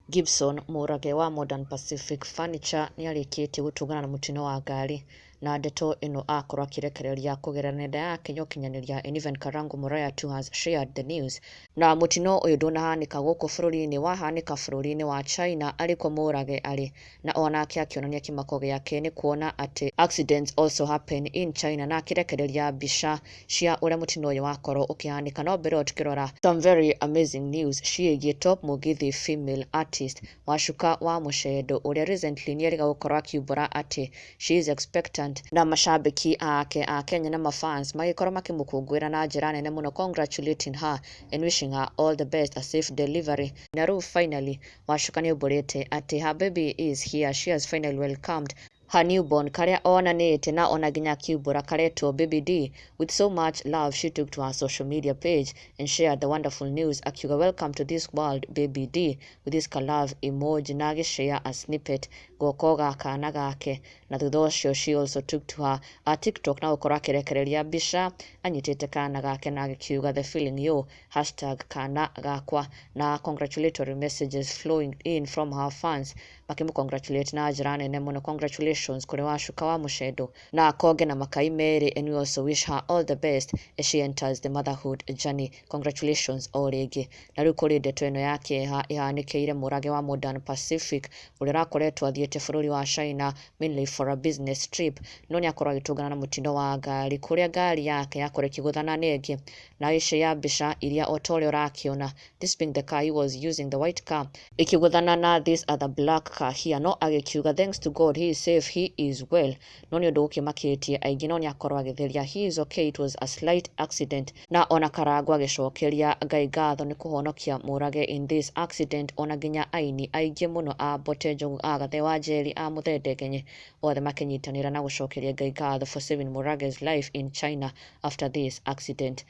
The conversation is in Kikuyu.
Gibson Mũrage wa Modern Pacific Furniture nĩarĩkĩtie gũtũngana na mũtino wa ngari na ndeto ĩno akorwo akĩrekereria kũgerera nenda yake ya ũkinyanĩria, and even Karangu Muraya too has shared the news. Na mũtino ũyũ ndũnahanĩka gũkũ bũrũri-inĩ, wahanĩka bũrũri-inĩ wa China arĩkuo Mũrage arĩ, na onake akĩonania kĩmako gĩake nĩ kuona atĩ accidents also happen in China, na akĩrekereria mbica cia ũrĩa mũtino ũyũ wakorwo ũkĩhanĩka. No mbere ĩyo tukĩrora some very amazing news ciĩgiĩ top Mugithi female artist Wacuka wa Mũcendo, ũrĩa recently nĩerĩga gũkorwo akiumbũra atĩ she is expectant, na macambĩki ake a Kenya na mafans magĩkorwo makĩmũkũngũĩra na njĩra nene mũno, congratulating her and wishing her all the best, a safe delivery. Na rĩu finally Wacuka nĩaumbũrĩte atĩ her baby is here. She has finally welcomed her newborn, karĩa onanĩte na ona nginya akiumbũra karetwo Baby D. With so much love, she took to her social media page and shared the wonderful news, akiuga, "Welcome to this world, Baby D," with this love emoji, na agĩshare a snippet guoko ga kana gake. Na thutha ũcio she also took to her a TikTok na gũkorwo akĩrekereria mbica anyitĩte kana gake na agĩkiuga, "The feeling yo, #kanagakwa," na congratulatory messages flowing in from her fans makĩmũ-congratulate na njĩra nene mũno. Congratulations kũrĩ Wacuka wa Mũcendo na akonge na makai merĩ, and we also wish her all the best as she enters the motherhood journey. Congratulations o rĩngĩ. Na rĩu kũrĩ ndeto ĩno ya kĩeha ĩhanĩkĩire Mũrage wa Modern Pacific, ũrĩa ũrakoretwo athiĩte bũrũri wa China mainly for a business trip, no nĩ akorwo agĩtũngana na mũtino wa ngari kũrĩa ngari yake yakorwo ĩkĩgũthana na ĩngĩ, na agĩshare mbica iria o ta ũrĩa ũrakĩona, this being the car he was using, the white car, ĩkĩgũthana na this other black car here, no agĩkiuga, "Thanks to God, he is safe, he is well." No nĩ ũndũ ũkĩmakĩtie aingĩ, no nĩ akorwo agĩtheria, he is okay, it was a slight accident. Na ona Karangũ agĩcokeria Ngai ngatho nĩ kũhonokia Mũrage in this accident. Ona nginya aini aingĩ mũno a Mbote Njogu, a Gathe wa Njeri, a Mũthende Ngenye, othe makĩnyitanĩra na gũcokeria Ngai ngatho for saving Mũrage's life in China after this accident.